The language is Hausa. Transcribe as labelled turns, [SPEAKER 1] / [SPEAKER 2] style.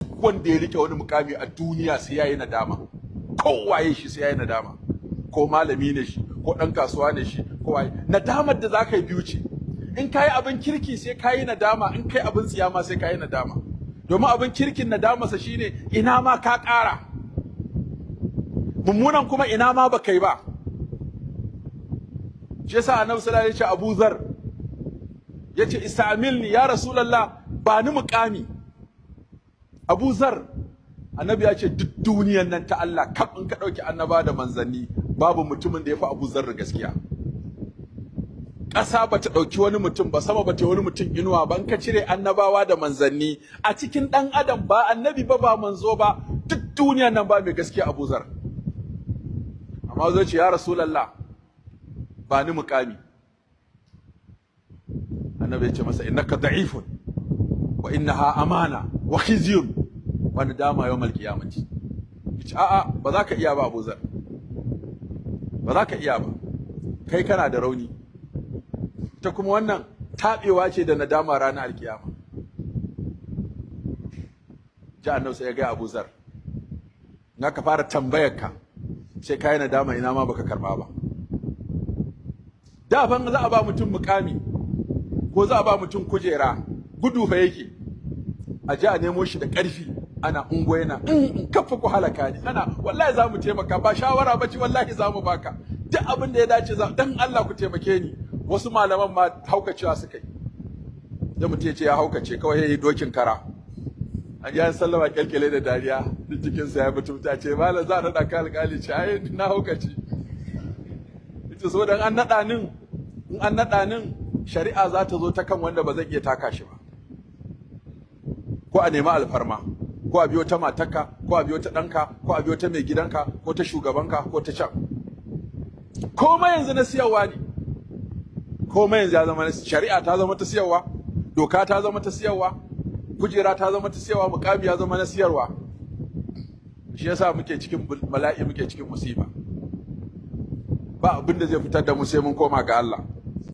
[SPEAKER 1] Wanda ya rike wani mukami a duniya sai yayi nadama. Kowaye shi sai yayi nadama. Ko malami ne shi, ko dan kasuwa ne shi, ko waye. Nadamar da zaka yi biyu ce. In kayi abin kirki sai kayi nadama, in kai abin tsiya ma sai kayi nadama. Domin abin kirkin nadamarsa shine ina ma ka ƙara. Mummunan kuma ina ma baka yi ba. Shi yasa Annabi sallallahu alaihi wasallam ya ce Abu Zar, yace ista'milni ya Rasulullah, ba ni muƙami. Abu Zar, Annabi ya ce duk duniyan nan ta Allah kaf, in ka ɗauki annaba da manzanni, babu mutumin da ya fi Abu Zar gaskiya. Ƙasa ba ta ɗauki wani mutum ba, sama ba ta wani mutum inuwa ba, in ka cire annabawa da manzanni, a cikin ɗan adam, ba annabi ba, ba manzo ba, duk duniyan nan ba mai gaskiya Abu Zar. Amma zai ce ya Rasulallah, ba ni muƙami. Annabi ya ce masa innaka da'ifun wa innaha amana wa khizyun wa nadama yawmal qiyamati. Yace a'a, ba za ka iya ba Abu Zar, ba za ka iya ba, kai kana da rauni, ta kuma wannan tabewa ce da nadama ranar alkiyama. Ji Annabi sai ya ga Abu Zar, na ka fara tambayar ka sai kai nadama ina ma baka karba ba. Da fa za a ba mutum mukami ko za a ba mutum kujera, gudu fa yake, a ji a nemo shi da ƙarfi, ana ungo yana in kafa ku halaka ni, ana wallahi za mu taimaka, ba shawara ba ce, wallahi za mu baka duk abin da ya dace, za dan Allah ku taimake ni. Wasu malaman ma haukacewa suka yi, da mutum ya ce ya haukace kawai, yayi dokin kara, an ji an sallama, kyalkyale da dariya, duk jikinsa ya mutu, ta ce malam, za a naɗa ka alƙali? Ce ai na haukace. Ita so dan an naɗa nin, in an naɗa nin, shari'a za ta zo ta kan wanda ba zan iya taka shi ba, ko a nemi alfarma, ko a biyo ta matarka, ko a biyo ta ɗanka, ko a biyo ta mai gidanka, ko ta shugabanka, ko ta can. Komai yanzu na siyarwa ne. Komai yanzu ya zama, shari'a ta zama ta siyarwa, doka ta zama ta siyarwa, kujera ta zama ta siyarwa, mukami ya zama na siyarwa. Shi yasa muke cikin bala'i, muke cikin musiba. Ba abin da zai fitar da mu sai mun koma ga Allah.